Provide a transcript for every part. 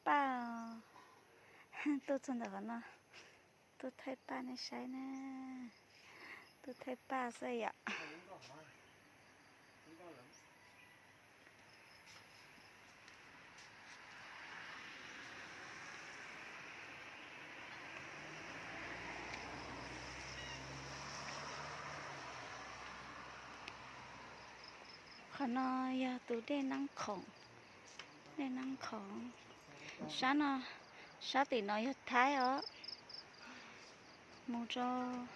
Paj, tuaj txog ntawm qhov no, tuaj thaij paj nej saib na, tuaj thaij paj xwb yom. Qhov no yog tus dej Nab Khoom, dej Nab Khoom. Sab no, sab tim no yog Thaib os. Mus rau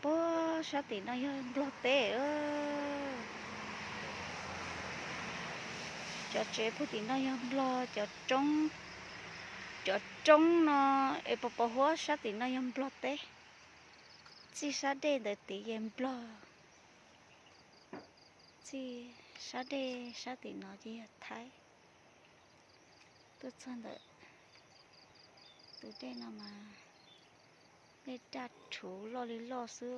puag sab tim no yog Nplog teb. Cov tsev puag tim no yog Nplog, cov roob, cov roob no es pos pos huab sab tim no yog Nplog teb. Txij sab dej ntawd tid ces Nplog, txij sab dej sab tim no ces yog Thaib. Tuaj txog ntawm tus dej no mas dej daj rhuv loj li loj xwb.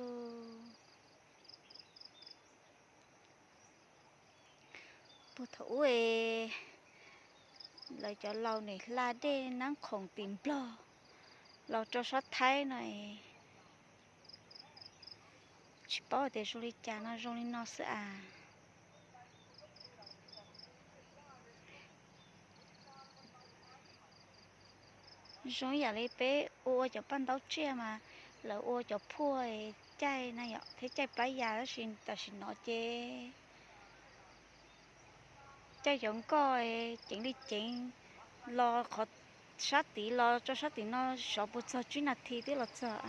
Puag thaum ub es lawv cov laus nim hla dej Nab Khoom tim Nplog los rau sab Thaib no es tsis paub tias zoo li cas no zoo li no xwb as. Zoo ib yam li peb ua ua cov paj ntaub tsiaj mas lawv ua cov phuaj caij na yom, thiab caij plab yas, tab sis tam sim no ces caij cov nkoj ceev li ceev los qhov sab tid los rau sab tim no sov puas txog tsib nas this twb los txog.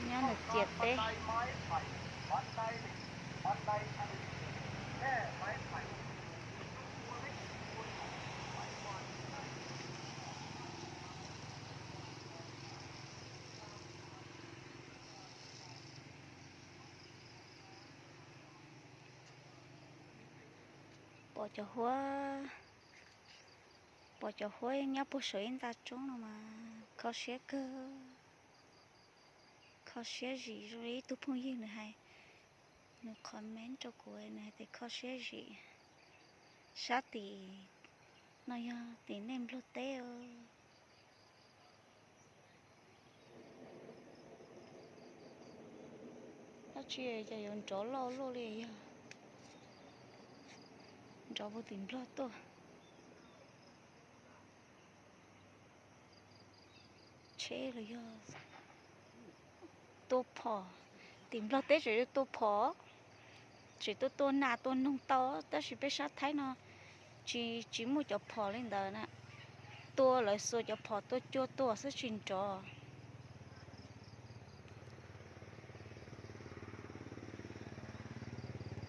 Nyob ntawm ciam teb. Pom cov huab, pom cov huab nyob puag saum ib nta roob no mas kho siab kawg. Kho siab zim zoo li ib tug phooj ywg nws hais, nws comment rau kuv, nws hais tias kho siab zim. Sab tim no yog tim nej Nplog teb os. Dab tsi cas yuav nrov loj luaj li yog nrov puag tim Nplog tuaj. Tsheb los yog tua phom, tim Nplog teb tseem tua phom, tseem tua tua nas tua noog tau, tab sis peb sab Thaib no tsis, tsis muaj cov phom li ntawd na. Tua lawv xuas cov phom tua cua tua xwb tsis nrov.